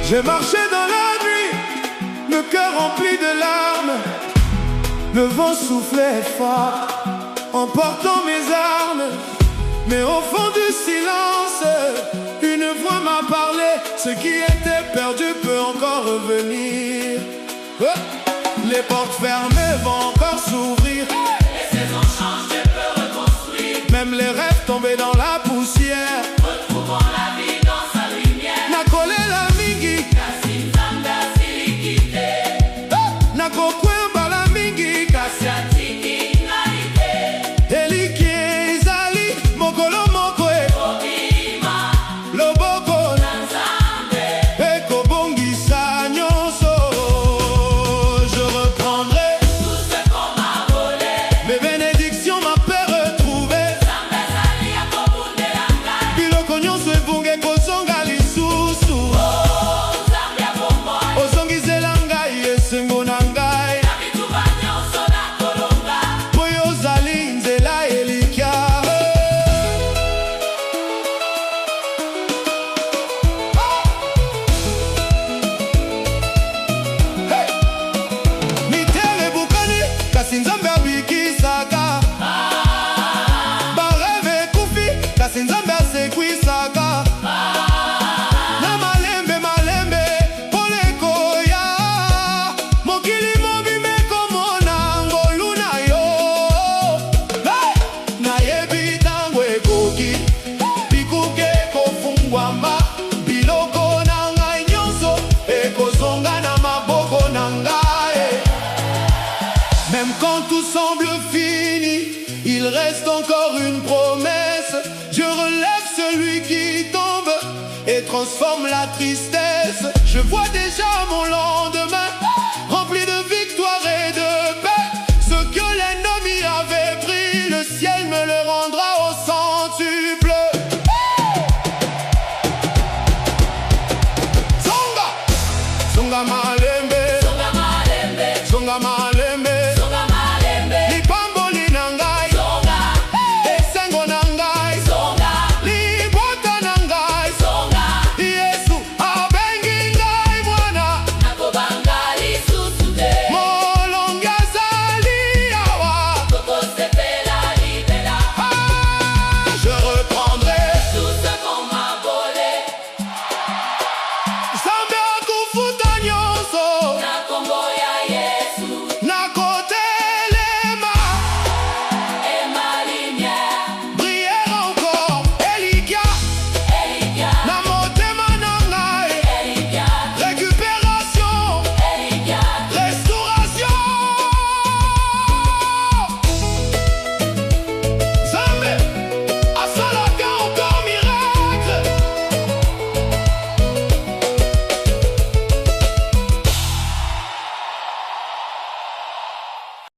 J'ai marché dans la nuit, le cœur rempli de larmes. Le vent soufflait fort, emportant mes armes. Mais au fond du silence, une voix m'a parlé. Ce qui était perdu peut encore revenir. Oh. Les portes fermées vont encore s'ouvrir. Les saisons changent, Dieu peut reconstruire. Même les rêves tombés dans la poussière. Retrouvons la vie dans sa lumière. Nakolela mingi, Kasi Nzambe asiliki te. Nakokwea mbala mingi, kasi Kasi atiki ngai te. Elikya ezali mokolo moko e Kobima loboko na Nzambe. Ekobongisa nyonso. Je reprendrai Tout ce qu'on m'a volé. Mes bénédictions, ma paix retrouvée. Nzambe azali ya kobundela ngai. Biloko nyonso ebunga ekozonga lisusu. Oh, Nzambe ya bomoi. Ozongisela ngai esengo na ngai. Na bitumba nyonso nakolonga. Po yo ozali nzela elikya. Hey! Mitema ebukani kasi Nzambe abikisaka. Ba rêves ekufi kasi Nzambe asekwisaka. Na malembe malembe pole ekoya. Mokili mobimba ekomona ngolu na yo. Hey! Nayebi ntango ekoki bikuke ekofungwama biloko na ngai nyonso ekozonga na maboko na ngai. Même quand tout semble fini, il reste encore une promesse. Dieu relève celui qui tombe et transforme la tristesse. Je vois déjà mon lendemain.